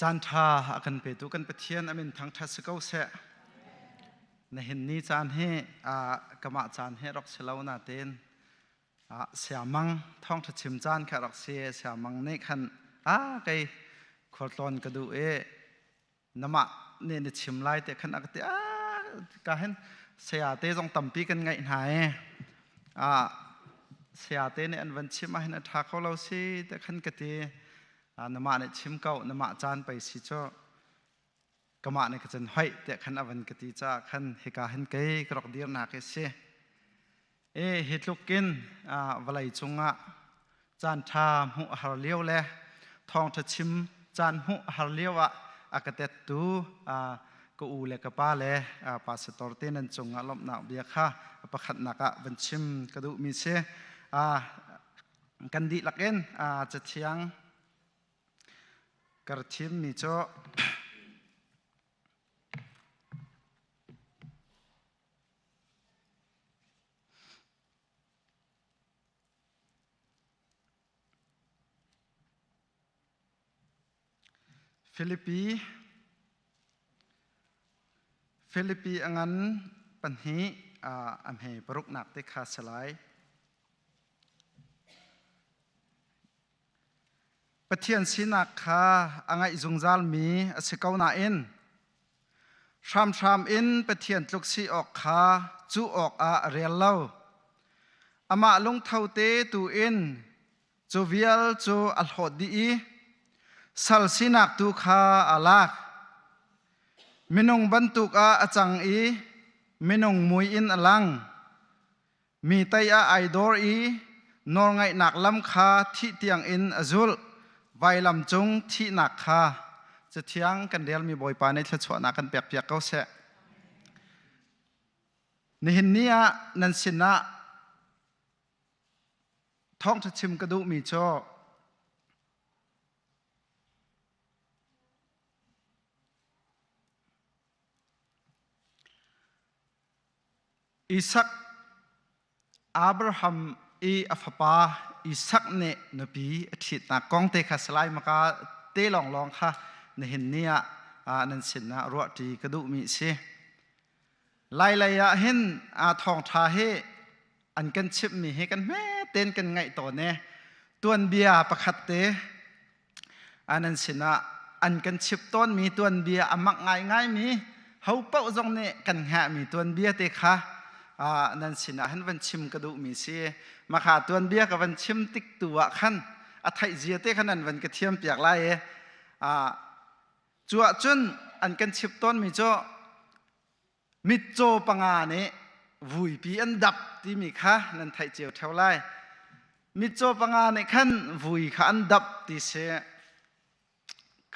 Caan ṭha a kan petu kan Pathian a min thangṭhat si ko seh. Nihin ni caan hi kamah caan hi rak si lo natein siamang thawngṭha chim caan kha rak si. Siamang nih khan a kei khualtlawn ka duh i namah nih na chim lai te khan a ka ti. A ka hin saya te zong tampi kan ngaih hna i saya te nih an van chim ahhin a ṭha kho lo si te khan ka ti. Namah nih chim ko, namah caan pei si cu kamah nih ka cun hoih tiah khan a van ka ti caah khan hika hin kei ka rak dirnak hi si. E hi tluk in vawlei cungah caan ṭha hmuh a har lio le thawngṭha chim caan hmuh a har lio ah a ka tettu ka u le ka pa le pastor te nan cungah lawmhnak bia kha pakhatnak ah van chim ka duhmi si. Kan dihlak in Cathiang kar thimmi cu Filipi Filipi a ngan pahnih a hme paruknak te kha si lai. Pathian sinak kha a ngaih zungzalmi a si ko nain hramhram in Pathian tluk si awk kha cuh awkah a rel lo. Amah lungtho te tu in cu vial cu a hlawt dih i sal sinak tu kha aa lak. Minung bantuk ah a cang i minung mui in a lang. Mi tei ah ai dor i nawlngaihnak lam kha thih tiangin a zulh. Vailam cung thihnak kha Cathiang kan relmi Bawipa nih thluachuahnak kan pekpiak ko seh. Nihin ni ah nan sinah thawngṭha chim ka duhmi cu Isak Abraham i a fapa Isak nih nupi a ṭhitnak kong te kha salai maka te lawnglawng kha nihin ni ah nan sinah ruahṭi ka duhmi a si. Lailei ah hin thawngṭha hi an kan chimhmi hi kan hme tein kan ngaih tawn i tuanbia pakhat te nan sinah an kan chimh tawnmi tuanbia a mak ngaingaimi ho paoh zong nih kan hngahmi tuanbia te kha nan sinah hin van chim ka duhmi si. Makha tuanbia ka van chim tik tu ah khan a theih zia te khan nan van ka thiam piak lai i cu ahcun an kan chimh tawnmi cu Mitcaw panga nih vuipi an dap timi kha nan theih cio ṭheo lai. Mitcaw panga nih khan vui kha an dap ti si.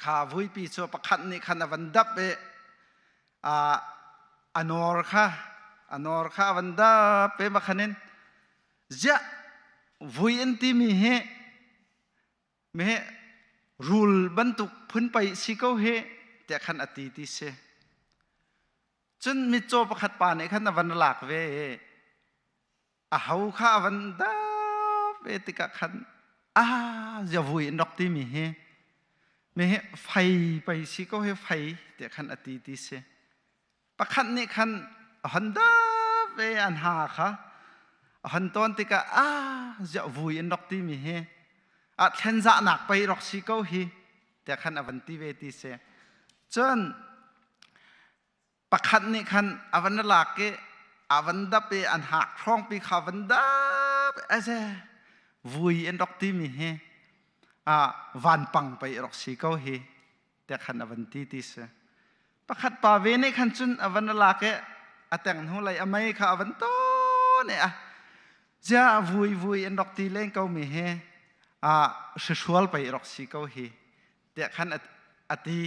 Kha vuipi cu pakhat nih khan a van dap i a nawr kha a nawr kha a van dap i makhan in ziah vui an timi hi meh rul bantuk phun pei si ko hi tiah khan a ti ti si. Cun mitcaw pakhat pa nih khan a van lak ve i a ho kha a van dap ve tikah khan ah ziavui in rak timi hi mi hi fei pei si ko hi fei tiah khan a ti ti si. Pakhat nih khan a hon dap ve an ha kha a hon tawn tikah ah ziah vui in rak timi hi ah thlenzahnak pei rak si ko hi tiah khan a van ti ve ti si. Cun pakhat nih khan a van lak i a van dap i an hak hrawngpi kha van dap aze vui in rak timi hi ah vanpang pei rak si ko hi tiah khan a van ti ti si. Pakhat pa ve nih khan cun a van lak i a teng hnu lei a mei kha a van tawn i a zia vui vui in rak ti len ko mi hi a hri pei rak si ko hi tiah khan a ti.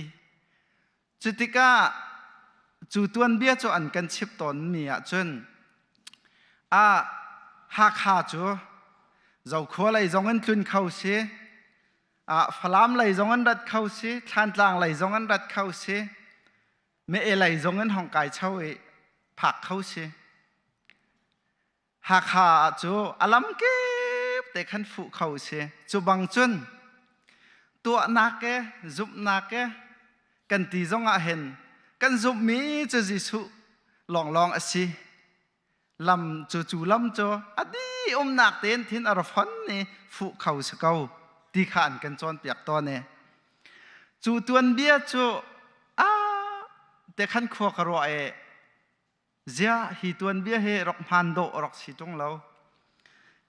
Cu tikah cu tuanbia cu an kan chimh tawnmi ahcun a Hakha cu Zokhua lei zong in tlun kho si, Falam lei zong an rat kho si, Thlantlang lei zong an rat kho si, Meh lei zong in hong kai cho i phak kho si. Hakha ah cu a lam kip te khan fuh kho si. Cu bang cun tuahnak e, zumhnak e, Kan ti zong ah hin kan zumhmi cu Jesuh lawnglawng a si. Lam cu cu lam cu a di umnak tein thin a ra fon i fuh kho si ko ti kha an kan cawnpiak tawn i cu tuanbia cu a te khan khua ka ruah i Ziah hi tuanbia hi rak hmaan dawh rak si ṭung lo.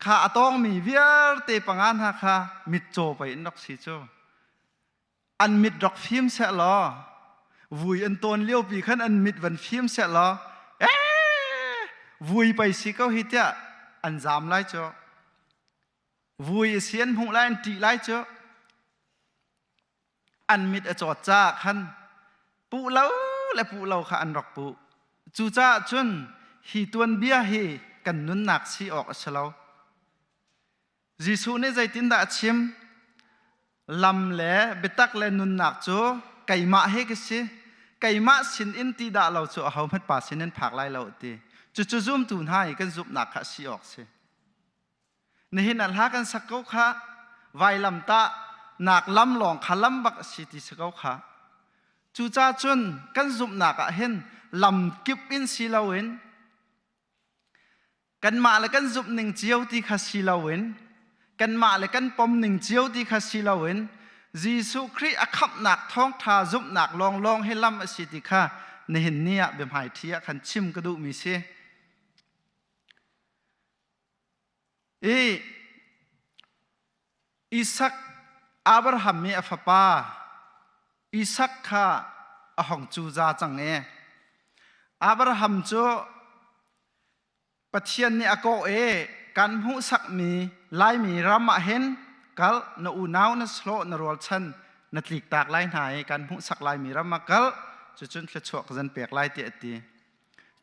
Kha a tawngmi vialte panga hna kha mitcaw pei in rak si cu. An mit rak fim seh law vui an tawn liopi khan an mit van fim seh law ee vui pei si ko hi tiah an zaam lai cu. Vui a si an hmuh lai an ṭih lai cu. An mit a cawt caah khan puh lo le puh lo kha an rak puh. Cucaah cun hi tuanbia hi kan nunnak si awk a si lo. Jesuh nih zeitindah a chim? Lam le biatak le nunnak cu keimah hi ka si. Keimah sin in ti dah lo cu ahohmanh pa sin in phak lai lo a ti. Cucu zumtu hna i kan zumhnak kha a si awk si. Nihin ah hla kan sak ko kha vailam tah nak lam lawng kha lam bak a si ti si ko kha. Cucaah cun kan zumhnak ah hin lam kip in si loin kanmah le kan zumh ning cio ti kha si loin kanmah le kan pom ning cio ti kha si loin Jesuh Khrih a khamhnak thawngṭha zumhnak lawnglawng hi lam a si ti kha nihin ni ah biahmaiṭhi ah khan chim ka duhmi si. I Isak Abraham i a fapa Isak kha a hong cuza cang i Abraham cu Pathian nih a kawh i kan hmuhsakmi Laimi ram ah hin kal na unau na shlawh na rualchan na tliktak lai hna i kan hmuhsak Laimi ram ah kal cucun thluachuah ka zan pek lai tiah a ti.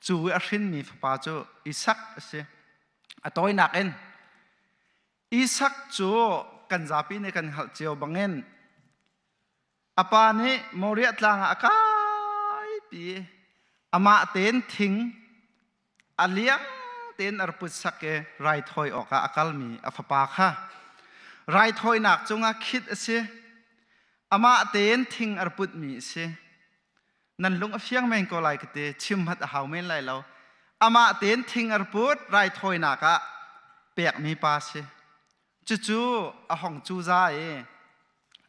Cu i a hrinmi fapa cu Isak a si. A tawinak in Isak cu kan zapi nih kan hngalh cio bangin a pa nih Moriah tlang ah a kaipi i amah tein thing a liang tein a ra put sak i raithawi awkah a kalmi a fapa kha raithawinak cungah khit a si. Amah tein thing a ra putmi a si. Nan lung a fiang men ko lai ka ti chim hat a hau men lai lo amah tein thing ar put raithawinak ah pekmi pa si cucu a hong cu za i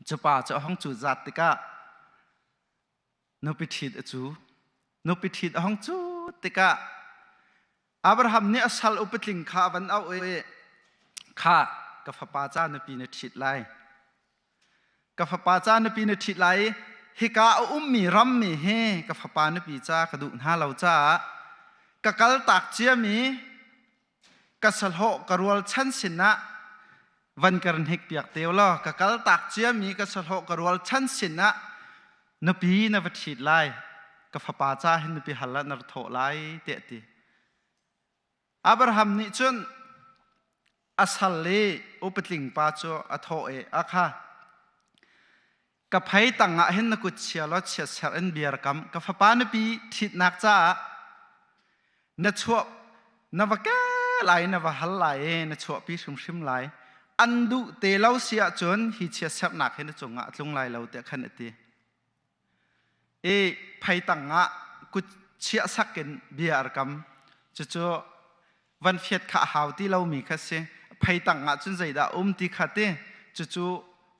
cu pa cu a hong cu zat tikah nupi ṭhit a cu nupi ṭhit a hong cu tikah Abraham nih a sal upatling kha a van auh i kha ka fapa ca nupi na ṭhit lai Ka fapa ca nupi na ṭhit lai i hika a ummi rammi hi ka fapa nupi ca ka duh hna lo caah ka kaltak ciami ka sahlawh ka rualchan sinah van ka ran hikpiak te law ka kaltak ciami ka sahlawh ka rualchan sinah nupi na va ṭhit lai ka fapa ca hin nupi hal ah na ra thawh lai tiah a ti. Abraham nih cun a sal i upatling pa cu a thawh i a kha ka phei tangah hin na kut chia law chiatserh in bia ra kam ka fapa nupi ṭhitnak caah na chuah na va ke lai na va hal lai i na chuahpi hrimhrim lai an duh te lo si ahcun hi chiatserhnak hi na cungah a tlung lai lo tiah khan a ti i phei tangah kut chiah sak in bia a kam cucu van fiat kha a hau ti lomi kha si phei tang ah cun zeidah um ti kha ti cucu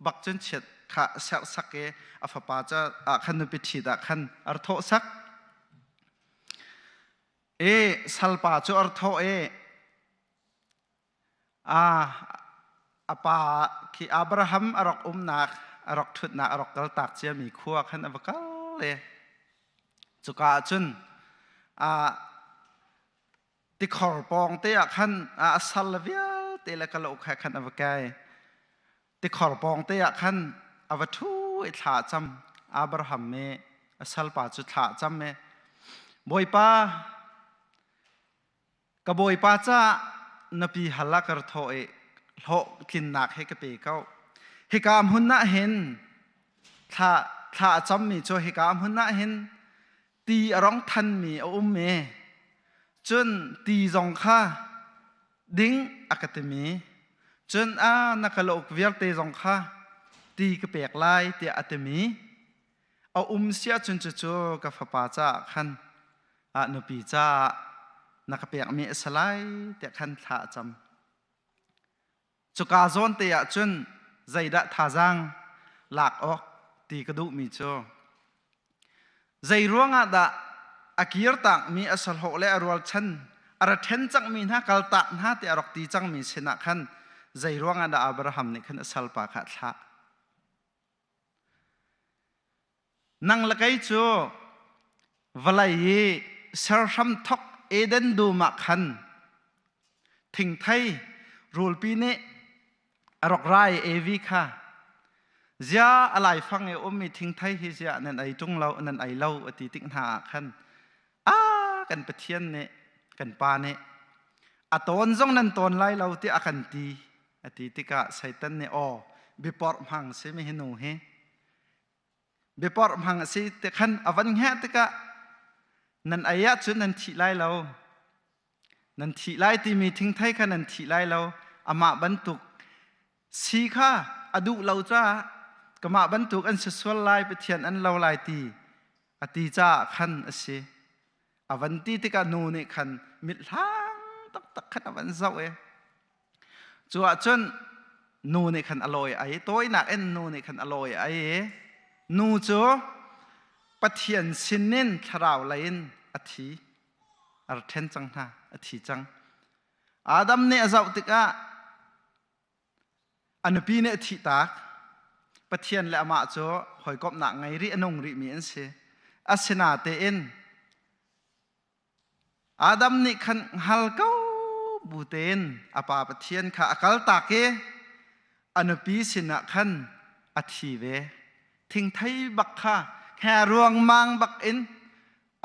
bak cun chiat kha serh sak i a fapa ca ah khan nupi ṭhit ah khan ar thawh sak i salpa cu ar thawh i A pa khi Abraham a rak umnak, a rak ṭhutnak, a rak kaltak ciami khua khan a va kal i cuka ah cun tikhor pawng te ah khan a sal le vialte le kalauk he khan a va kai. Tikhor pawng te ah khan a va ṭhu i thla a cam. Abraham nih a salpa cu thla a cam i Bawipa, Ka bawipa caah na pi hal ah ka ra thawh i hlawhtlinnak he ka pe ko. Hika hmun ah hin thla thla a cammi cu hika hmun ah hin ti a rong thanmi a um i cun ti zong kha ding a ka timi cun a na kalauk vialte zong kha ti ka pek lai tiah a timi. A um si ahcun cucu ka fapa caah khan nupi caah na ka pekmi a si lai tiah khan thla a cam. Cuka zawn te ah cun zeidah thazaang lak awk ti ka duhmi cu zei ruangah dah a kir takmi a sahlawh le a rualchan a ra ṭhen cangmi hna kaltak hna tiah a rak ti cangmi sinah khan zei ruangah dah Abraham nih khan a salpa kha a thlah? Nang le kei cu vawlei i serhram thok Eden dum ah khan thingthei rulpi nih a rak rai Evi kha zia a laifang i ummi thingthei hi ziah nan ei ṭung lo nan ei lo a ti tik hna ah khan a kan Pathian nih kan Pa nih a tawn zong nan tawn lai lo tiah a kan ti a ti tikah Satan nih aw biaporh hmang si mi hi nu hi biaporh hmang a si ti khan a van hngeh tikah nan ei ahcun nan thih lai lo nan thih lai timi thingthei kha nan thih lai lo amah bantuk si kha a duh lo caah kamah bantuk an si sual lai Pathian an lo lai ti a ti caah khan a si a van ti tikah nu nih khan mit hlang taktak khan a van zoh i Cu ahcun nu nih khan a lawi ai tawinak in nu nih khan a lawi ai i nu cu Pathian sinin thlarau lei in a thi a ra ṭhen cang hna a thi cang. Adam nih a zoh tikah a nupi nih a thihtak Pathian le amah cu hawikomhnak ngei rih a nung rihmi an si. Asinatein Adam nih khan hngal ko bu tein a pa Pathian kha a kaltak i a nupi sinah khan a thi ve. Thingthei bak kha khe ruangmang bak in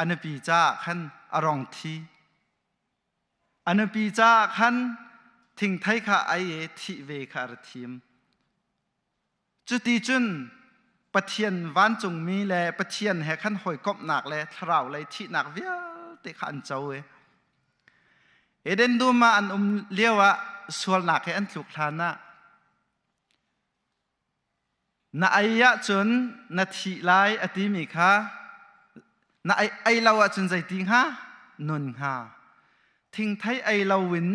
a nupi caah khan a rong thi. A nupi caah khan thingthei kha ai i thih ve kha a ra thim. Cuti cun Pathian vancungmi le Pathian he khan hawikomhnak le thlarau lei thihnak vialte kha an co i Eden dum ah an um lio ah sualnak he an tluk hlan ah na ei ahcun na thih lai a timi kha na ei lo ahcun zeiti hnga nun hnga thingthei ei lo in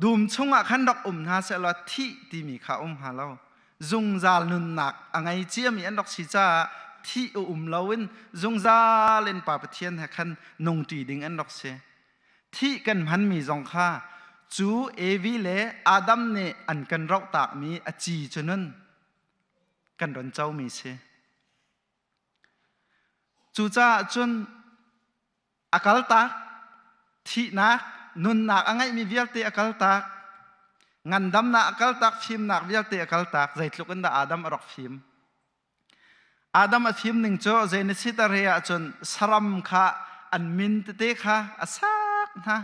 Dum chungah khan rak um hna sehlaw thih timi kha um hnga lo. Zungzal nunnak a ngei ciami an rak si caah thih a um loin zungzal in Pa Pathian he khan nungṭi ding an rak si. Thih kan hmanmi zong kha cu Evi le Adam nih an kan rohtakmi a ci cu nun kan ron comi si. Cucaah cun a kaltak thihnak nunnak a ngeihmi vialte a kaltak ngandamnak a kaltak fimnak vialte a kaltak zeitluk in dah Adam a rak fim Adam a fim ning cu Genesis a re ahcun saram kha an min tete kha a sak hna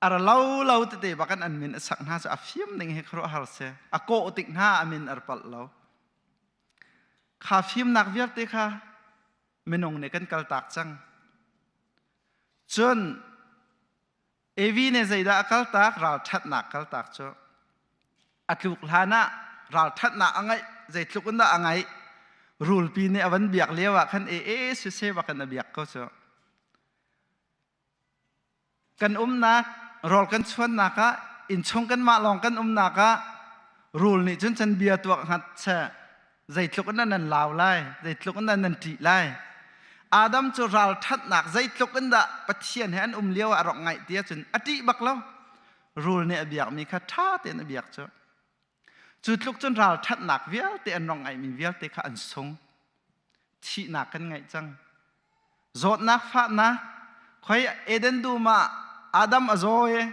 a ra lo lo tete bakan an min a sak hna cu a fim ning hi khuaruahhar si a kawh tik hna a min a palh lo kha fimnak vialte kha minung nih kan kaltak cang. Cun Evi nih zeidah a kaltak? Ralṭhatnak kaltak cu. A tluk hlan ah ralṭhatnak a ngeih, zeitluk in dah a ngeih? Rulpi nih a van biak lio ah khan e e siseh bak in a biak ko cu. Kan umnak, rawl kan chuannak ah, innchung kanmah lawng kan umnak ah rul nih cun can bia tuak hngat seh. Zeitluk in nan lau lai, zeitluk in nan ṭih lai. Adam cu ralṭhatnak zeitluk in dah Pathian he an um lio ah a rak ngaih ti ahcun a ṭih bak lo. Rul nih a biakmi kha ṭha tein a biak cu. Cu tluk cun ralṭhatnak vialte an rak ngaihmi vialte kha an sung. Thihnak kan ngaih cang. Zawtnak fahnak khoi Eden dum ah Adam a zaw i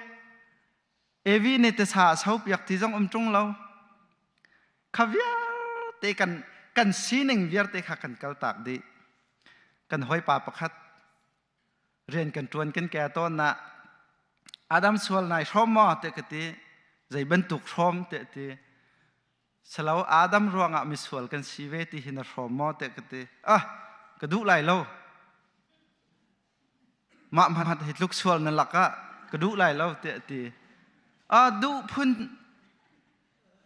Evi nih tisa a sopiak ti zong um ṭung lo. Kha vialte kan kan sining vialte kha kan kaltak dih. Kan hawipa pakhat rian kan ṭuan kan ke tawn ah Adam sual nai hrawm maw te ka ti zei bantuk hrawm te ti Salo Adam ruangah misual kan si ve ti hi na hrawm maw tiah ka ti. Ah, ka duh lai lo. Mah hmanh hi tluk sual na lakah ka duh lai lo tiah a ti. Ah, duh phun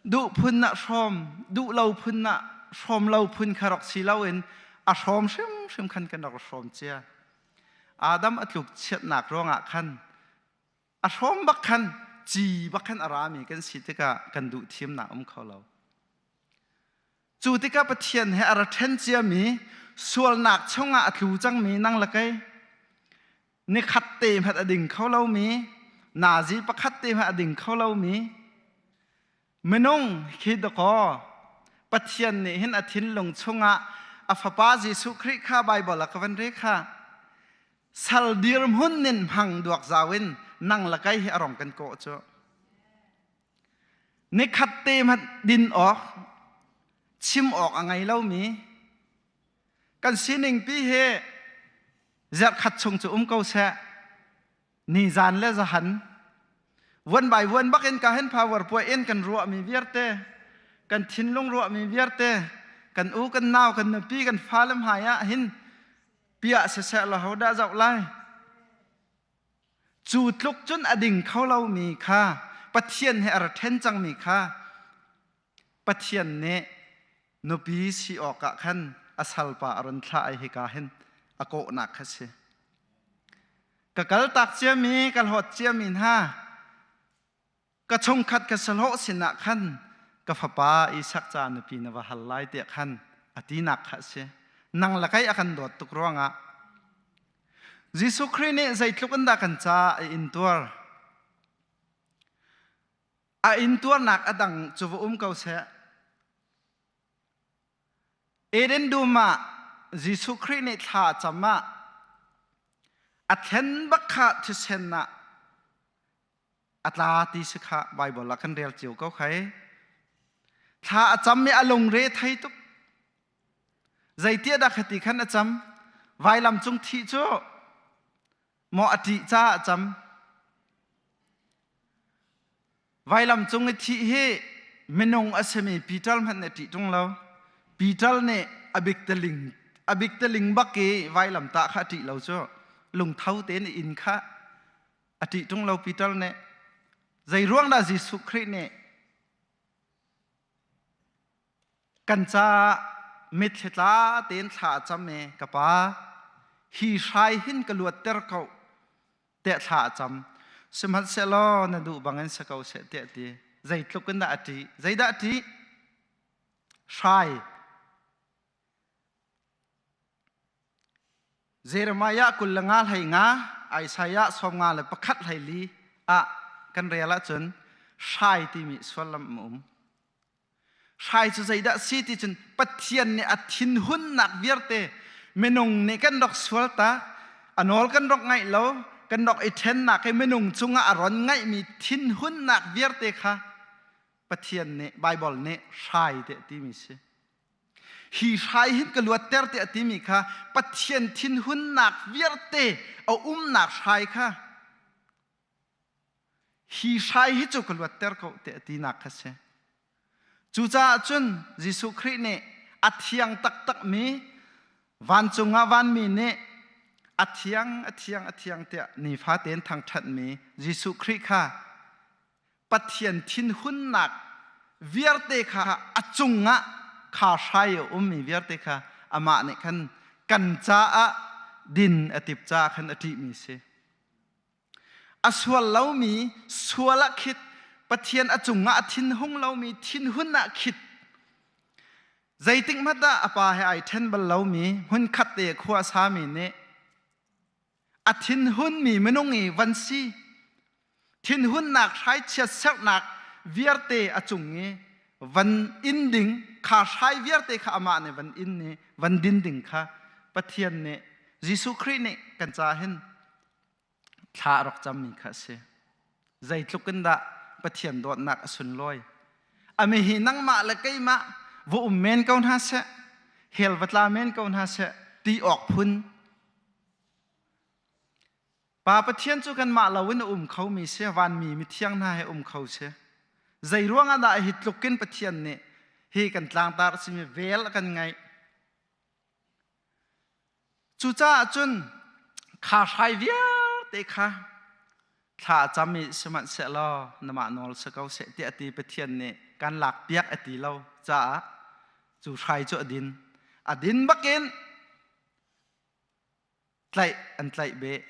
duh phun na hrawm, duh lo phun na hrawm lo phun kha rak si loin a hrawm hrimhrim khan kan rak hrawm cia. Adam a tluk chiatnak ruangah khan a hrawm bak khan ci bak khan a rami kan si tikah kan duh thiamnak um kho lo. Cu tikah Pathian he a ra ṭhen ciami sualnak chungah a tlu cangmi nang le kei nikhat te hmanh a ding kho lomi nazi pakhat te hmanh a ding kho lomi minung khi dakaw Pathian nih hin a thinlung chungah a fapa Jesuh Khrih kha Baibal a ka van re kha sal dirhmun nin hmang duak zau in nang la kai hi a rong kan kawh cu nikhat te hmanh din awk chim awk a ngei lomi kan sining pi hi zarhkhat chung cu um ko seh ni zan le zahan vuan bai vuan bak in ka hen power puai in kan ruahmi vialte kan thinlung ruahmi vialte kan u kan nau kan nupi kan fale hmai ah hin piah siseh la ho dah zoh lai cu tluk cun a ding kho lomi kha Pathian he a ra ṭhen cangmi kha Pathian nih nupi si awkah khan a salpa a run thlah ai hika hin a kawhnak kha si. Ka kaltak ciami, ka hlawt ciami hna, ka chungkhat ka sahlawh sinah khan ka fapa Isak ca nupi na va hal lai tiah khan a tinak kha a si. Nang le kei a kan dawt tuk ruangah Jesuh Khrih nih zeitluk in dah kan ca a intuar. A intuarnak a dang cu va um ko seh. Eden dum ah Jesuh Khrih nih thla a cam ah a thlen bak kha thisen ah a tla ti si kha Bible ah kan rel cio ko khai. Thla a cam i a lungre thei tuk. Zeitiah dah khati khan a cam? Vailam cung thih cu maw a ṭih caah a cam. Vailam cung i thih hi minung a simi Peter hmanh nih a ṭih ṭung lo. Peter nih a bikteling a bikteling bak i vailam tah kha a ṭih lo cu lungtho tein a inn kha a ṭih ṭung lo Peter nih. Zei ruang dah Jesuh Khrih nih Kan caah mitthli tla tein thla a cam i ka pa hi hrai hin ka luatter ko tiah thla a cam. Sihmanhsehlaw na duh bangin si ko seh tiah a ti. Zeitluk in dah a ṭih? Zeidah a ṭih? Hrai. Jeremiah 25 hlei nga, Isaiah 51 hlei li ah kan rel ahcun hrai timi sullam a um. Hrai cu zeidah si ti cun Pathian nih a thinhunnak vialte minung nih kan rak sual ta, a nawl kan rak ngaih lo, kan rak i ṭhennak i minung cungah a ron ngaihmi thinhunnak vialte kha Pathian nih Baibal nih hrai tiah timi si. Hi hrai hin ka luatter tiah timi kha Pathian thinhunnak vialte a umnak hrai kha hi hrai hi cu ka luatter ko tiah tinak kha si. Cucaah cun Jesuh Khrih nih a thiang taktakmi vancung ah vanmi nih a thiang a thiang a thiang tiah nifa tein thangṭhatmi Jesuh Khrih kha Pathian thinhunnak vialte kha a cungah kha hrai a ummi vialte kha amah nih khan kan caah din a tip caah khan a ṭihmi si. A sual lomi sual ah khit Pathian a cungah a thinhung lomi thinhun ah khit zeitik hmanh ah a pa he ai ṭhen bal lomi hmunkhat te khua a sami nih a thinhunmi minung i van si thinhunnak hraichiat sernak vialte a cung i van in ding kha hrai vialte kha amah nih van in i van din ding kha Pathian nih Jesuh Khrih nih kan ca hin thla a rak cammi kha a si. Zeitluk in dah Pathian dawtnak a sunlawi. Ami hi nangmah le keimah va um men ko hna seh, hell va tla men ko hna seh ti awk phun. Pa Pathian cu kanmah lo in a um khomi si, vanmi mithiang hna he um kho si. Zei ruangah dah hi tluk in Pathian nih hi kan tlangtar a simi vel a kan ngaih. Cucaah cun kha hrai vialte kha thla a cam i sihmanhsehlaw namah nawl si ko seh tiah a ti Pathian nih kan lakpiak a ti lo caah. Cu hrai cu a din. A din bakin tlaih an tlaih beh.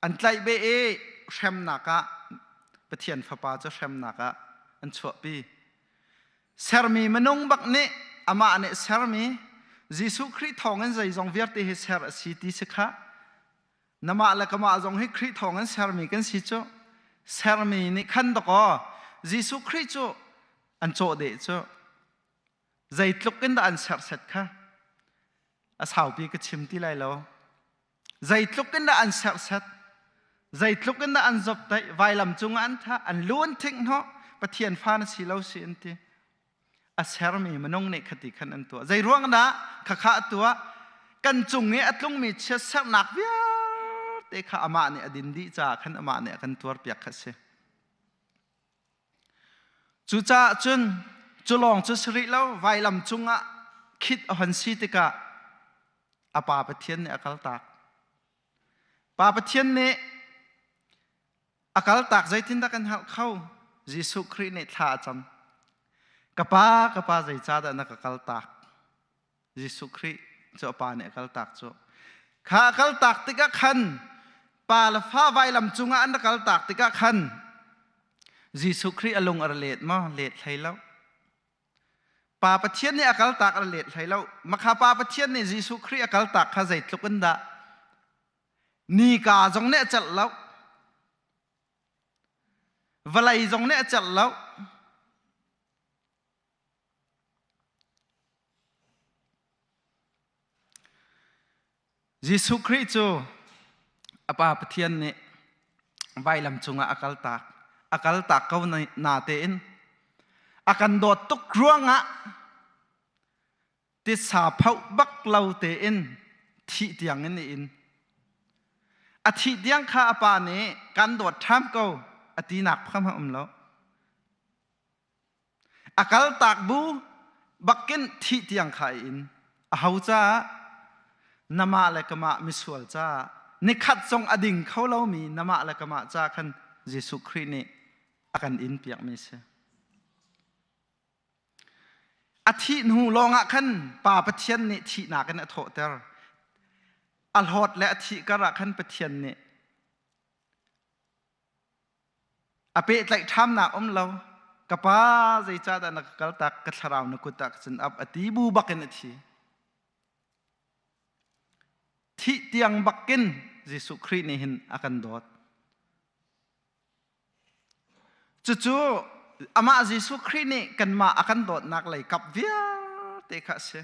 An tlaih beh i hremnak ah Pathian Fapa cu hremnak ah an chuahpi. Sermi minung bak nih amah nih sermi Jesuh Khrih thawngin zeizong vialte hi ser a si ti si kha namah le kamah zong hi Khrih thawngin sermi kan si cu sermi nih khan dakaw Jesuh Khrih cu an cawh deh cu zeitluk in dah an serset kha a saupi ka chim ti lai lo zeitluk in dah an serset zeitluk in dah an zoptaih vailam cungah an thah an lu an thing hnawh Pathian fa na si lo si an ti a sermi minung nih khati khan an tuah zei ruang dah khakha a tuah kan cung i a tlungmi chiatserhnak vialte kha amah nih a din dih caah khan amah nih a kan tuarpiak kha a si Cucaah cun cu lawng cu si rih lo vailam cungah khit a hon si tikah a pa Pathian nih a kaltak. Pa Pathian nih a kaltak zeitindah kan hngalh kho? Jesuh Khrih nih thla a cam. Ka pa, ka pa zeicahdah na ka kaltak? Jesuh Khrih cu a pa nih a kaltak cu. Kha a kaltak tikah khan pa le fa vailam cungah an rak kaltak tikah khan Jesuh Khrih a lung a ra let maw? Let hlei lo. Pa Pathian nih a kaltak a let hlei lo. Makha Pa Pathian nih Jesuh Khrih a kaltak kha zeitluk in dah nika zong nih a celh lo. Vawlei zong nih a celh lo. Jesuh Khrih cu a Pa Pathian nih vailam cungah a kaltak. A kaltak ko natein a kan dawt tuk ruangah titsa phoh bak lo tein thih tiangin a in. A thih tiang kha a pa nih kan dawt ṭham ko a tinak kha a um lo. A kaltak bu bakin thih tiang kha a in. Aho caah? Namah le kamah misual caah. Nikhat zong a ding kho lomi namah le kamah ca khan Jesuh Khrih nih a kan in piakmi si. A thih hnu lawngah khan Pa Pathian nih thihnak in a thawhter. A hlawt le a thih kar ah khan Pathian nih A pehtlaih ṭhamnak um lo. Ka pa zeicahdah na ka kaltak ka thlarau na kut ah ka cun ap a ti bu bakin a thi. Thih tiang bakin Jesuh Khrih nih hin a kan dawt. Cucu amah Jesuh Khrih nih kanmah a kan dawtnak lei kap vialte kha a si.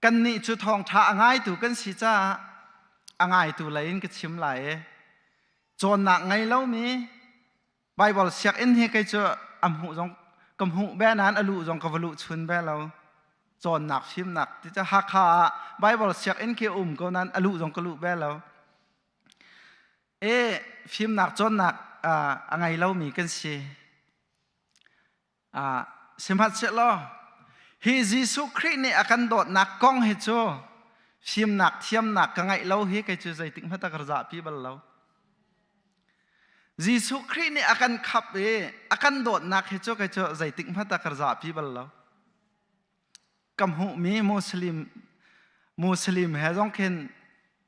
Kannih cu thawngṭha a ngaitu kan si caah a ngaitu lei in ka chim lai i cawnnak ngei lomi Baibal sianginn hi kei cu a hmuh zong ka hmuh be nain a luh zong ka va luh chun be lo. Cawnnak fimnak ti cu Hakha ah Baibal sianginn khi a um ko nain a luh zong ka luh be lo. E fimnak cawnnak a ngei lomi kan si. Sihmanhsehlaw hi Jesuh Khrih nih a kan dawtnak kong hi cu fimnak thiamnak ka ngeih lo hi kei cu zeitik hmanh ka zahpi bal lo. Jesuh Khrih nih a kan khap i a kan dawtnak hi cu kei cu zeitik hmanh ka zahpi bal lo. Ka hmuhmi Muslim Muslim he zong khin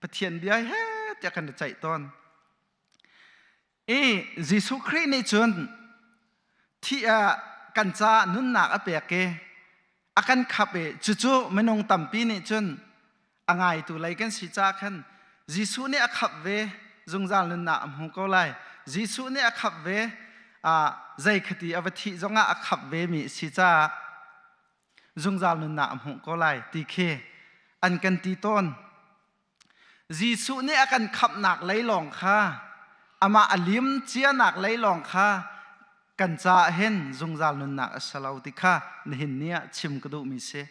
Pathian bia he tiah kan i ceih tawn. I Jesuh Khrih nih cun thi ah kan caah nunnak a pek i a kan khap i cucu minung tampi nih cun a ngaitu lei kan si caah khan Jesuh nih a khap ve zungzal nunnak a hmu ko lai. Jesuh nih a khap ve zei khati a va thih zongah a khap ve mi a si caah zungzal nunnak a hmuh ko lai ti khi an kan ti tawn. Jesuh nih a kan khamhnak lei lawng kha amah a lim cianak lei lawng kha kan caah hin zungzal nunnak a si lo ti kha nihin ni ah chim ka duhmi si.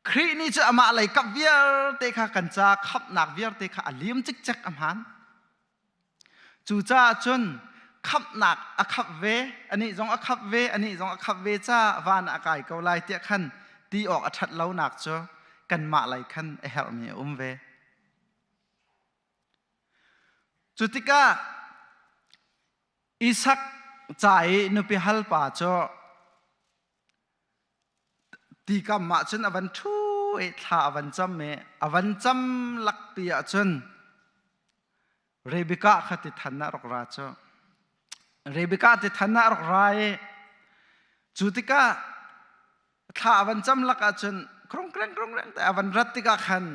Khrih nih cu amah lei kap vialte kha kan ca khamhnak vialte kha a lim cikcek a hmaan. Cucaah cun khamhnak a khamh ve, anih zong a khamh ve, anih zong a khamh ve caah van ah a kai ko lai tiah khan ti awk a ṭhat lonak cu kanmah lei khan a herhmi a um ve. Cu tikah Isak ca i nupi hal pa cu Ti kam ah cun a van ṭhu i thla a van cam i a van cam lakpi ah cun Rebekah kha ti than ah rak ra cu. Rebekah ti than ah rak ra i cu tikah thla a van cam lak ah cun krong kreng krong kreng te a van rat tikah khan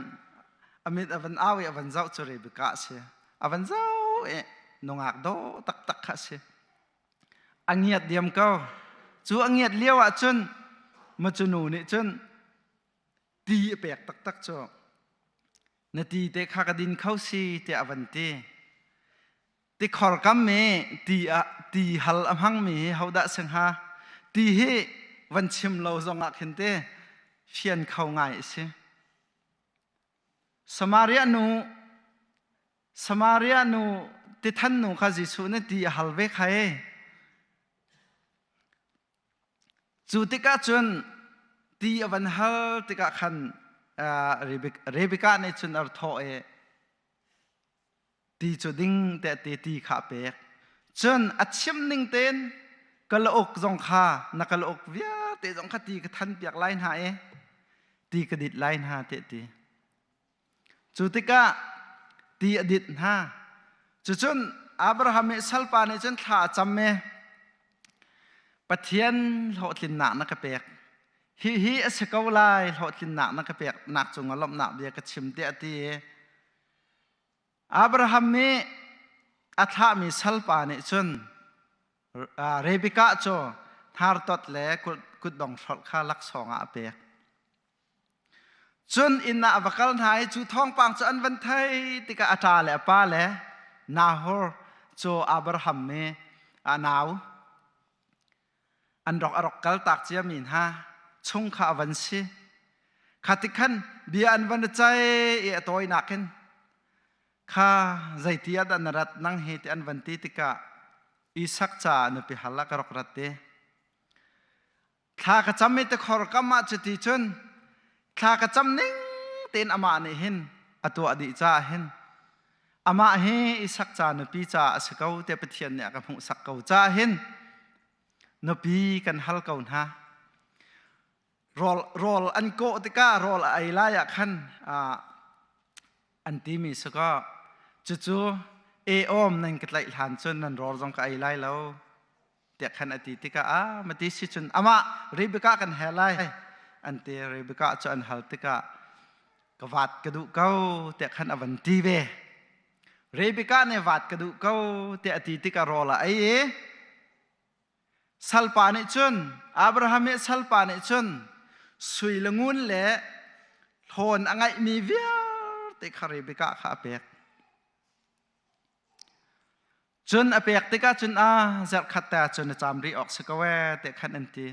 a mit a van au i a van zoh cu Rebekah a si. A van zoh i nungak dawh taktak kha a si. A ngiat diam ko. Cu a ngiat lio ah cun macu nu nih cun ti a pek taktak cu. Na ti te kha ka din kho si tiah a van ti. Tikhor kam i ti ah ti hal a hmangmi hi hodah si hnga? Ti hi van chim lo zongah khin te fian kho ngai a si. Samaria nu Samaria nu tithan nu kha Jesuh nih ti a hal ve kha e. Cu tikah cun ti a van hal tikah khan Rebekah nih cun a ra thawh i ti cu ding tiah ti ti kha a pek. Cun a chim ning tein kalauk zong kha na kalauk vialte zong kha ti ka than piak lai hna i ti ka dit lai hna tiah ti. Cu tikah ti a dit hna. Cucun Abraham i salpa nih cun thla a cam i Pathian hlawhtlinnak na ka pek. Hihi a si ko lai hlawhtlinnak na ka pek nak cungah lawmhnak bia ka chim tiah a ti i Abraham nih a thlahmi salpa nih cun Rebekah cu hnartot le kutdong hrolh kha laksawng ah a pek. Cun inn ah a va kal hna i cu thawngpang cu an van theih tikah a ṭa le a pa le Nahor cu Abraham nih a nau an rak a rak kaltak ciami hna chung kha a van si. Kha ti khan bia an van i ceih i a tawinak in kha zeiti ah dah na rat nang hi ti an van ti tikah Isak caah nupi hal ah ka rak rat i Thla ka cam i tikhor kam ah cuti cun thla ka cam ning tein amah nih hin a tuah dih caah hin amah hi Isak ca nupi caah a si ko tiah Pathian nih a ka hmuhsak ko caah hin nupi kan hal ko hna. Rawl, rawl an kawh tikah rawl a ei lai ah khan an timi si kaw cucu e awm nan ka tlaih hlan cun nan rawl zong ka ei lai lo tiah khan a ti tikah a mati si cun amah Rebekah kan he lai an ti. Rebekah cu an hal tikah ka vat ka duh ko tiah khan a van ti ve. Rebekah nih vat ka duh ko tiah a ti tikah rawl a ei i salpa nih cun Abraham nih salpa nih cun sui le ngun le hlawn a ngeihmi vialte kha Rebekah kha a pek. Cun a pek tikah cun a zarhkhat te ah cun a caam rih awk si ko ee ti khan an ti.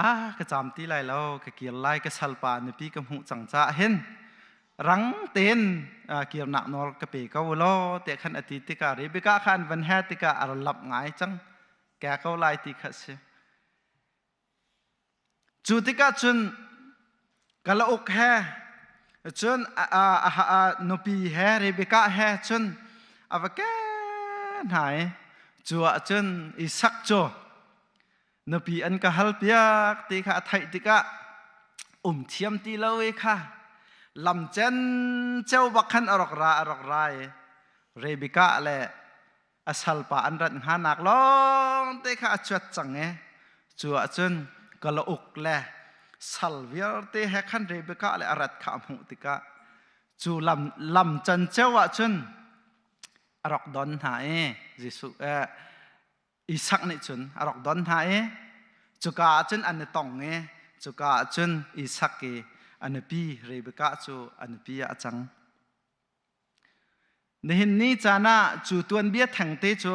Ah ka caam ti lai lo, ka kir lai, ka salpa nupi ka hmuh cang caah hin rang tein kirnak nawl ka pe ko law ti khan a ti tikah Rebekah kha an van he tikah a ra lamh ngai cang ke ko lai ti kha a si. Cu tikah cun kalauk he cun a nupi he Rebekah he cun a va ken hna i cu ah cun Isak cu nupi an ka halpiak ti kha a theih tikah um thiam ti lo i kha lam cen ceu bak khan a rak ra a rak ra i Rebekah le a salpa an rat hnganak lawng te kha a cuat cang i cu ahcun kalauk le sal vialte he khan Rebekah le a rat kha a hmuh tikah cu lam lam can ceu ahcun a rak don hna i Jesuh eh, Isak nih cun a rak don hna i cuka ah cun an i tong i cuka ah cun Isak i a nupi Rebekah cu a nupi ah a cang. Nihin ni caan ah cu tuanbia thengte cu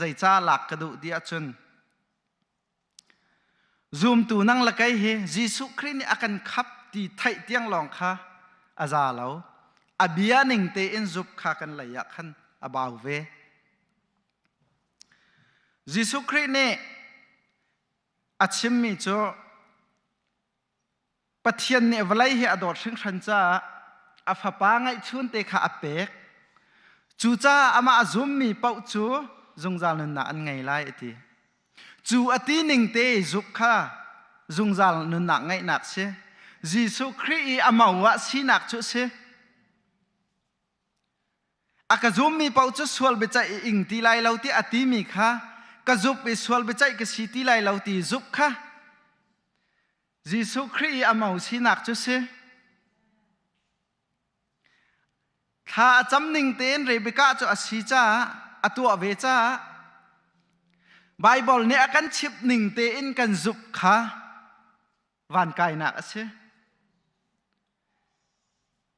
zeicah lak ka duh ti ahcun zumtu nang le kei hi Jesuh Khrih nih a kan khap ti theih tiang lawng kha a za lo. A bia ning tein zup kha kan lei ah khan a bau ve. Jesuh Khrih nih a chimmi cu Pathian nih vawlei hi a dawt hringhran caah a fapa ngeihchunte kha a pek. Cucaah amah a zummi paoh cu zungzal nunnak an ngei lai a ti. Cu a ti ning te zuk kha zungzal nunnak ngeihnak si. Jesuh Khrih i a mo ah sinak cu si. A ka zummi paoh cu sual biaceih i ing ti lai lo tiah a timi kha ka zup i sual biaceih ka si ti lai lo ti zup kha Jesuh Khrih i a mo sinak cu si. Thla a cam ning tein Rebekah cu a si caah a tuah ve caah Baibal nih a kan chimh ning tein kan zumh kha van kainak a si.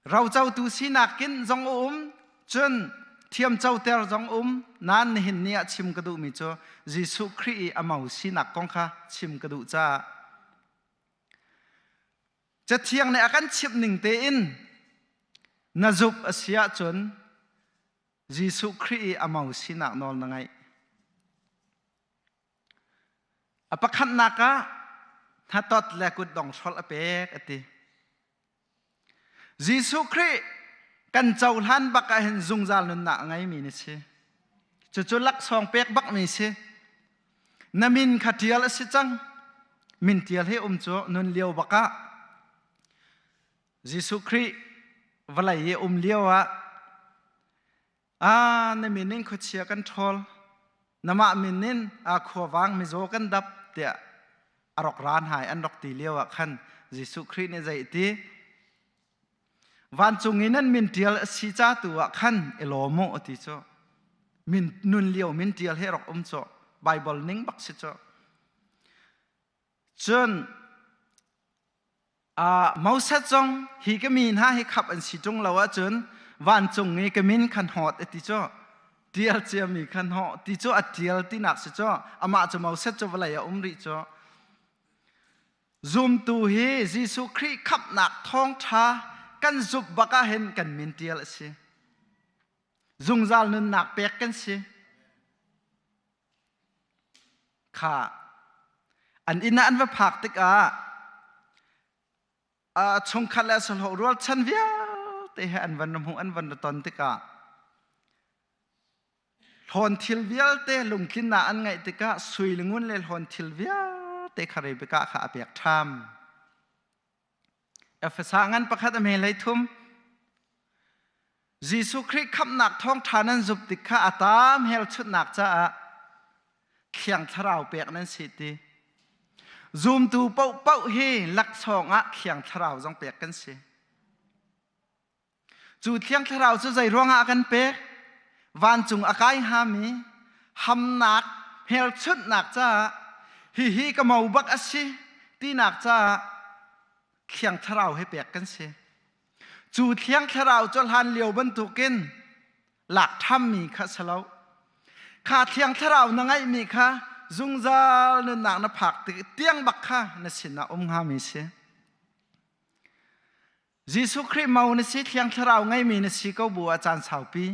Rocotu sinak kin zong a um, cun thiamcoter zong um. Nain nihin ni ah chim ka duhmi cu Jesuh Khrih i a mo sinak kong kha chim ka duh caah Cathiang nih a kan chimh ning tein na zumh a si ahcun Jesuh Khrih i a mo sinak nawl na ngeih. A pakhatnak ah hnatot le kutdong hrolh a pek a ti. Jesuh Khrih kan cohlan bak ah hin zungzal nunnak a ngeimi na si. Cucu laksawng pek bakmi si. Na min kha ṭial a si cang. Min ṭial hi um cu nun lio bak ah Jesuh Khrih vawlei i um lio ah ah na min in khuachia kan ṭhawl namah min in a khuavang mizaw kan dap tiah a rak ra hna i an rak ti lio ah khan Jesuh Khrih nih zei ti Vancung i nan min ṭial a si ca tu ah khan i lawm u a ti cu. Min nun lio min ṭial he rak um cu. Bible ning bak si cu. Cun Moses zong hi ka mi hna hi khap an si ṭung lo ahcun vancung i ka min khan hawt a ti cu. Ṭial ciami khan hawh ti cu a ṭial tinak si cu. Amah cu Moses cu vawlei a um rih cu. Zumtu hi Jesuh Khrih khamhnak thawngṭha kan zumh bak ahhin kan min ṭial a si. Zungzal nunnak pek kan si. Kha an inn ah an va phak tikah a chungkhat le a sahlawh rualchan vialte he an van hmuh an van ton tikah Hlawn thil vialte lungtlinnak an ngeih tikah sui le ngun le hlawn thil vialte kha Rebekah kha a pek ṭham. Efesa ngan pakhat a hme hlei thum. Jesuh Khrih khamhnak thawngṭha nan zumh tik kha a tam helchunhnak caah Thiang Thlarau pek nan si ti. Zumtu paohpaoh hi laksawng ah Thiang Thlarau zong pek kan si. Cu Thiang Thlarau cu zei ruangah a kan pek? Vancung a kai hngami hamnak hmelchunhnak caah hihi ka mo bak a si tinak caah Thiang Thlarau he pek kan si. Cu Thiang Thlarau cu hlan lio bantukin lak thammi kha si lo. Kha Thiang Thlarau na ngeihmi kha zungzal nunnak na phak tiang bak kha na sinah um hngami si. Jesuh Khrih mo na si, Thiang Thlarau ngeimi na si ko bu ah caan saupi.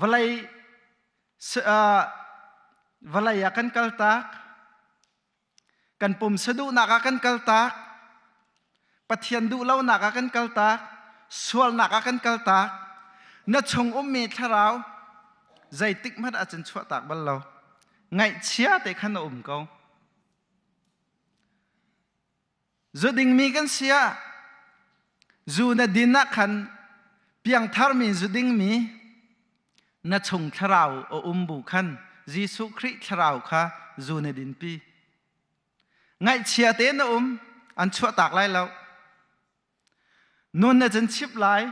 Vawlei vawlei ah kan kaltak. Kan pumsa duhnak ah kan kaltak. Pathian duh lonak ah kan kaltak. Sualnak ah kan kaltak. Na chung ummi thlarau zeitik hmanh ah cun chuahtak bal lo. Ngaihchia te khan a um ko. Zu dingmi kan si ah zu na din ah khan piangtharmi zu dingmi na chung thlarau a um bu khan Jesuh Khrih thlarau kha zu na dinpi. Ngaihchia te na um an chuahtak lai lo. Nun na cun chip lai.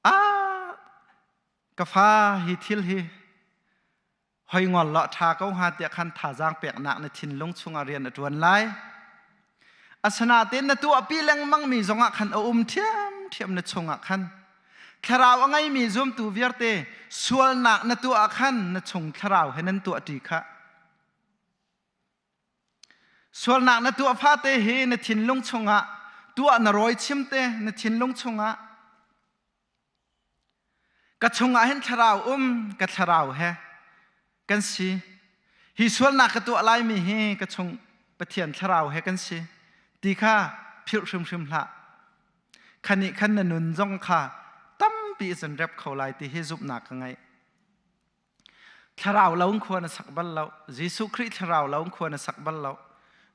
Ah, ka fa hi thil hi hoi ngol law ṭha ko hnga tiah khan thazaang peknak na thinlung chungah rian a ṭuan lai. Asinain na tuahpi lengmangmi zongah khan a um ṭhiamṭhiam na chungah khan. Thlarau a ngeimi zumtu vialte sualnak na tuah ah khan na chung thlarau he nan tuahṭi khah. Sualnak na tuah fate hi na thinlung chungah tuah na rawi chim te na thinlung chungah Ka chungah hin thlarau um, ka thlarau he kan si. Hi sualnak ka tuah laimi hi ka chung Pathian thlarau he kan si ti kha philh hrimhrim hlah. Khan nih khan na nun zong kha tampi in rep kho lai ti hi zumhnak ka ngei. Thlarau lo in khua na sak bal lo. Jesuh Khrih thlarau lo in khua na sak bal lo.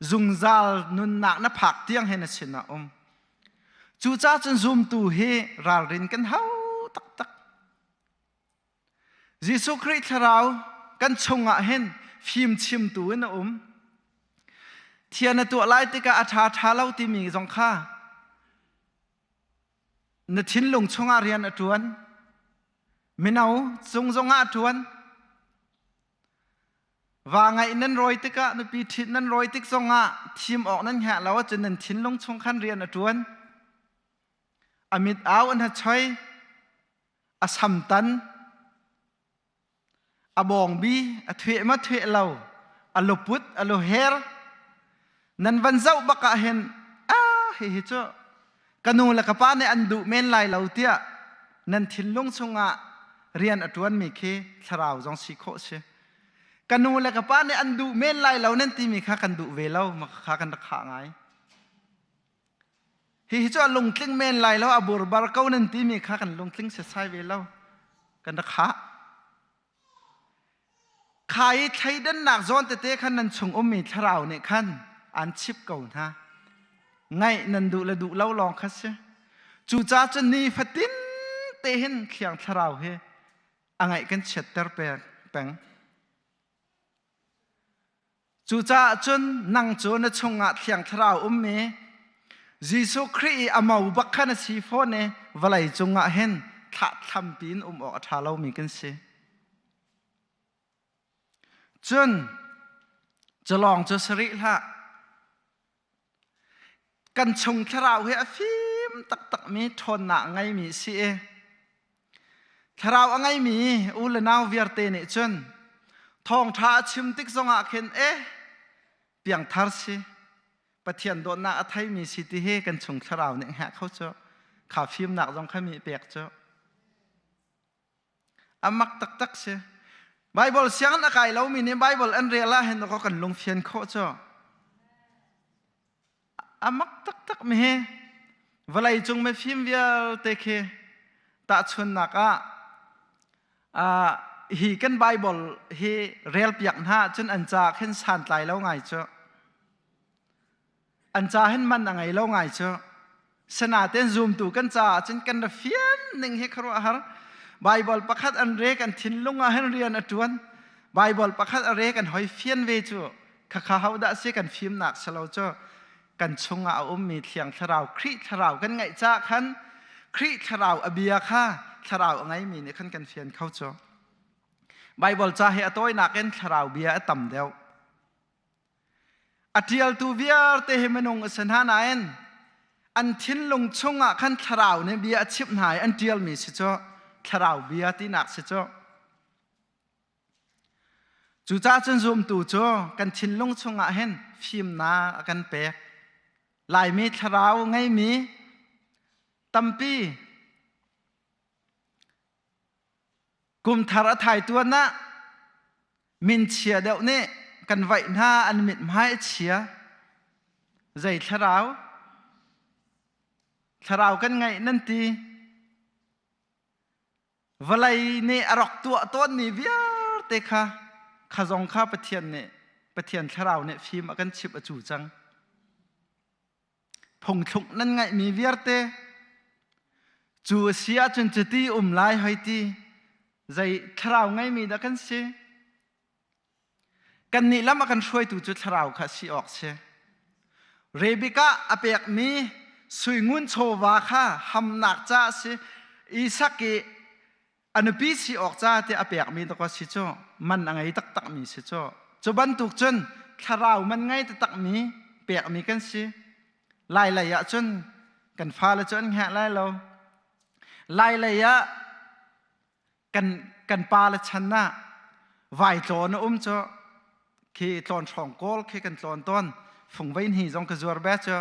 Zungzal nunnak na phak tiang he na sinah um. Cucaah cun zumtu hi ralrin kan hau taktak. Jesuh Khrih thlarau kan chungah hin fim chimtu in a um. Thian na tuah lai tikah a ṭha ṭha lo timi zong kha na thinlung chungah rian a ṭuan. Mino cung zongah a ṭuan. Va ngaih nan rawi tikah nupi ṭhit nan rawi tik zongah thim awk nan hngah lo ahcun nan thinlung chung khan rian a ṭuan. A mit au an ha choi. A samtan, a bawngbi, a thueh ma thueh lo, a luput, a luher. Nan van zoh bak ah hin ah hihi cu ka nu le ka pa nih an duh men lai lo tiah nan thinlung chungah rian a ṭuanmi khi thlarau zong si khawh si. Ka nu le ka pa nih an duh men lai lo nan timi kha kan duh ve lo, kha kan rak khah ngai. Hihi cu a lungtling men lai lo, a burbar ko nan timi kha kan lungtling setsai ve lo. Kan rak hah. Kha i thleidannak zawn tete khan nan chung ummi thlarau nih khan an chip ko hna. Ngaih nan duh le duh lo lawng kha si. Cucaah cun ni fatin te hin thiang thlarau hi a ngaih kan chiatter peng. Cucaah cun nang cu na chungah Thiang Thlarau ummi Jesuh Khrih i a mo bak kha na si fawn i vawlei cungah hin thlahthlam piin um awk a ṭha lomi kan si. Cun culawng cu si rih hlah. Kan chung thlarau hi a fim taktakmi ṭhawnnak a ngeimi si i thlarau a ngeimi u le nau vialte nih cun thawngṭha a chim tik zongah khin e piangthar si Pathian dawtnak a theimi si ti hi kan chung thlarau nih hngah kho cu kha fimnak zong kha mi pek cu A mak taktak si. Bible sianginn a kai lomi nih Bible an rel ah hin kan lungfian khawh cu. A mak taktak mi hi vawlei cung mifim vialte khi tahchunnak ah hi kan Bible hi rel piak hna ahcun an ca khin santlai lo ngai cu. An ca hin man a ngei lo ngai cu. Sinain zumtu kan caah cun kan ra fian ning hi khuaruahhar. Bible pakhat an re kan thinlung ah hin rian a ṭuan. Bible pakhat a re kan hoi fian ve cu. Khakha ho dah si kan fimnak si lo cu. Kan chungah a ummi Thiang Thlarau, Khrih Thlarau kan ngaih caah khan Khrih Thlarau a bia kha Thlarau a ngeimi nih khan kan fian kho cu. Bible ca hi a tawinak in Thlarau bia a tam deuh. A ṭialtu vialte hi minung a si hna nain an thinlung chungah khan thlarau nih bia a chimh hna i an ṭialmi si cu thlarau bia tinak si cu. Cucaah cun zumtu cu kan thinlung chungah hin fimnak a kan pek. Laimi thlarau ngeimi tampi Kum thar a thai tuan ah minchia deuh nih kan vaih hna an mithmai a chia. Zei thlarau? Thlarau kan ngeih nan ti. Vawlei nih a rak tuah tawnmi vialte kha kha zong kha Pathian nih Pathian thlarau nih fim a kan chimh a cu cang. Phungthluk nan ngaihmi vialte cu a si ahcun cuti um lai hoi ti zei thlarau ngeimi dah kan si? Kannih lam a kan hruaitu cu thlarau kha si awk si. Rebekah a pekmi suingun chawva kha hamnak ca a si. Isak i a nupi si awk ca tiah a pekmi dakaw si cu man a ngei taktakmi si cu. Cu bantuk cun thlarau man ngei taktakmi pekmi kan si. Lai lei ah cun kan fale cu an hngah lai lo. Lai lei ah kan kan pa le chan ah vai tlawn a um cu khi tlawn hrawng kawl khi kan tlawn tawn fungvein hi zong ka zuar be cu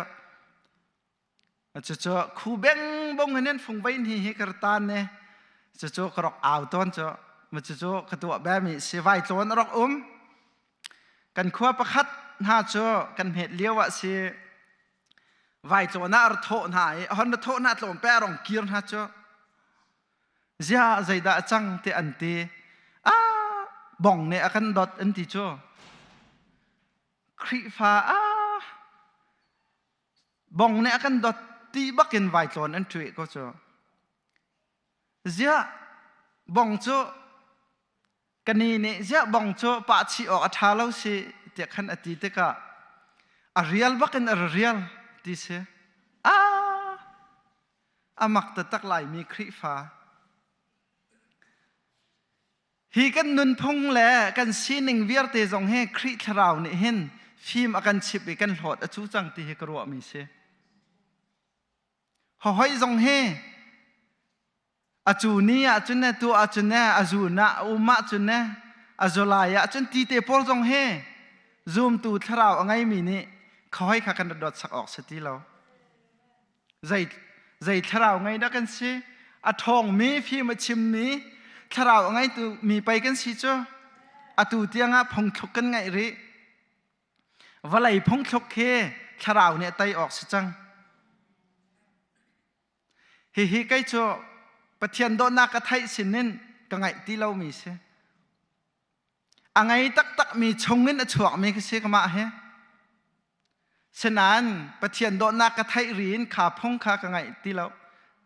Cucu khu bengbong in fungvei hni hi ka tan ne. Cucu ka rak au tawn cu. Cucu ka tuah bemi si vai tlawn a rak um. Kan khua pakhat hna cu kan hmet lio ah si vai tlawn ah a thawh hna i hon na thawh hna tlawm pe rong kir hna cu. Zia zeidah a cang ti an ti. Ah! Bong nih a kan dot an ti cu. Khrihfa ah bong nih a kan dot ti bakin vai tlawn an ṭuih ko cu. Ziah bong cu ka ni nih ziah bong cu pah chih awk a ṭha lo si tiah khan a ti tikah a rial bakin a ra rial ti si. Ah a mak taktak laimi Khrihfa. Hi kan nunphung le kan sining vialte zong hi Khrih Thlarau nih hin fim a kan chimh i kan hlawt a cu cang ti hi ka ruahmi si. Hoi zong hi a cu ni ahcun ne tu ahcun ne a zun ah a um ahcun ne a zulai ahcun ti te pawl zong hi zumtu thlarau a ngeimi nih khoi kha kan dawt sak awk si ti lo. Zei zei thlarau ngei dah kan si? A ṭhawngmi fim a chimmi thlarau a ngeitu mi pei kan si cu. Atu tiangah phungthluk kan ngeih rih. Vawlei phungthluk khi thlarau nih a tei awk si cang. Hihi kei cu Pathian dawtnak ka theih sinin ka ngaih ti lomi si. A ngei taktakmi chungin a chuakmi ka si kamah hi. Sinain Pathian dawtnak ka theih ri in kha phung kha ka ngaih ti lo.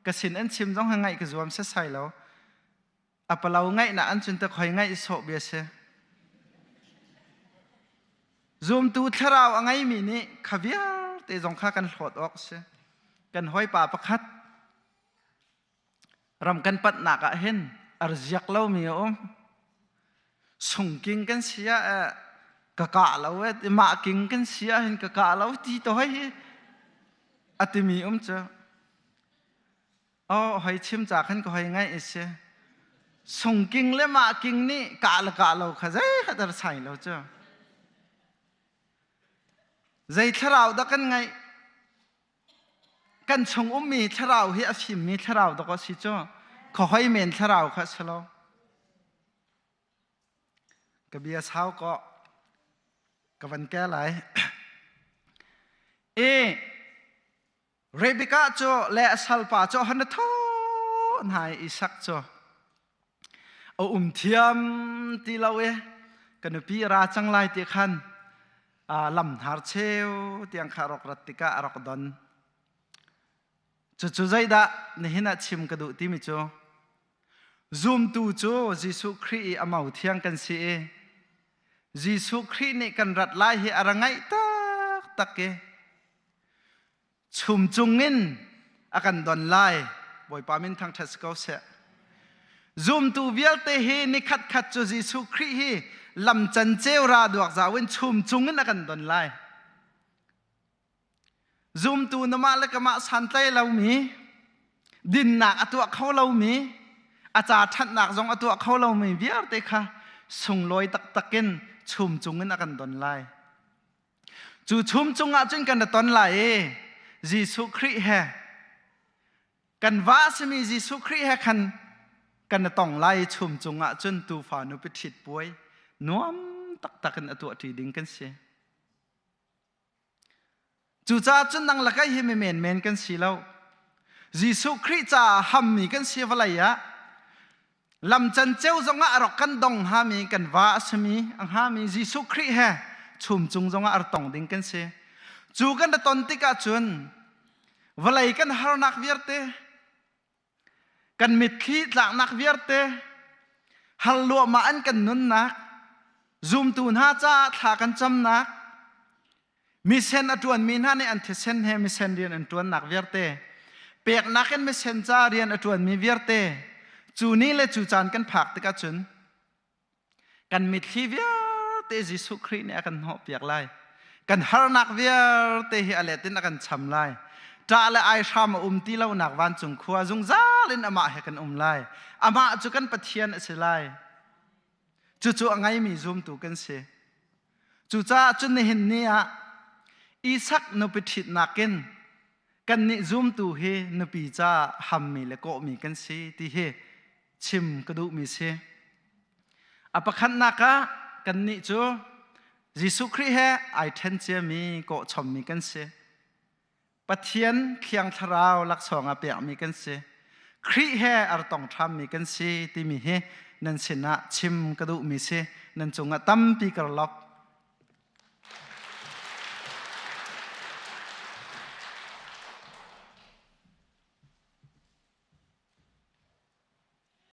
Ka sin an chim zong ha ngaih ka zuam sesai lo. A palo ngaih na an cun ta khoi ngaih sawh bia si. Zumtu thlarau a ngeimi nih kha vialte zong kha kan hlawt awk si. Kan hawipa pakhat ram kan panhnak ah hin ar ziak lomi a um. Sungking kan si ah ka kah lo e mah king kan si ah hin ka kah lo ti to hoi hi a timi um cu. Oh hoi chim ca khan ka hoi ngaih si. Sungking le mah king nih kah le kah lo kha zei khat ar sai lo cu. Zei thlarau dah kan ngaih? Kan chung ummi thlarau hi a fimmi thlarau dawk a si cu. Khuahoi men thlarau kha a si lo. Ka bia sau kaw ka van ke lai. E Rebekah cu le a salpa cu han tho nai Isak cu a um thiam ti lo e ka nupi ra cang lai ti khan lam hnar cheu tiang kha rak rat tikah a rak don. Cucu zeidah nihin ah chim ka duh timi cu zumtu cu Jesuh Khrih i a mau thiang kan si i Jesuh Khrih nih kan rat lai hi a ra ngaih taktak i chum cungin a kan don lai. Bawipa min thangṭhat si ko seh. Zumtu vialte hi nikhat khat cu Jesuh Khrih hi lam canceu ra duak zau in chum cungin a kan don lai. Zumtu na mah le ka mah santlai lomi, dinnak a tuah kho lomi, a ca ṭhatnak zong a tuah kho lomi vialte kha sunglawi taktak in chum cungin a kan don lai. Cu chum cungah cun kan ra ton lai i Jesuh Khrih he kan va a simi Jesuh Khrih he khan kan i tong lai i chum cungah cun tuufa nupi ṭhit puai nuam taktak in a tuahṭi ding kan si. Cucaah cun nang le kei hi mi menmen kan si lo. Jesuh Khrih caah hammi kan si vawlei ah lam canceu zongah a rak kan dong hngami kan va a simi a hngami Jesuh Khrih he chum cung zongah a tong ding kan si. Cu kan ra ton tikah cun vawlei kan harnak vialte kan mitthli tlaknak vialte har luahmah an kan nunnak zumtu hna caah thla kan camnak Misen a ṭuanmi hna nih an thisen he misen rian an ṭuannak vialte, peknak in misen ca rian a ṭuanmi vialte, cu ni le cu caan kan phak tikah cun kan mitthli vialte Jesuh Khrih nih a kan hnawhpiak lai. Kan harnak vialte hi a let in a kan cham lai. Ṭah le aihram a um ti lonak vancung khua zungzal in amah he kan um lai. Amah cu kan Pathian a si lai. Cucu a ngeimi zumtu kan si. Cucaah cun nihin ni ah Isak nupi ṭhitnak in kannih zumtu hi nupi caah hammi le kawhmi kan si ti hi chim ka duhmi si. A pakhatnak ah kannih cu Jesuh Khrih he ai ṭhen ciami kawhchommi kan si. Pathian Thiang Thlarau laksawng ah pekmi kan si. Khrih he ar tong ṭhammi kan si timi hi nan sinah chim ka duhmi si. Nan cungah tampi kar lop.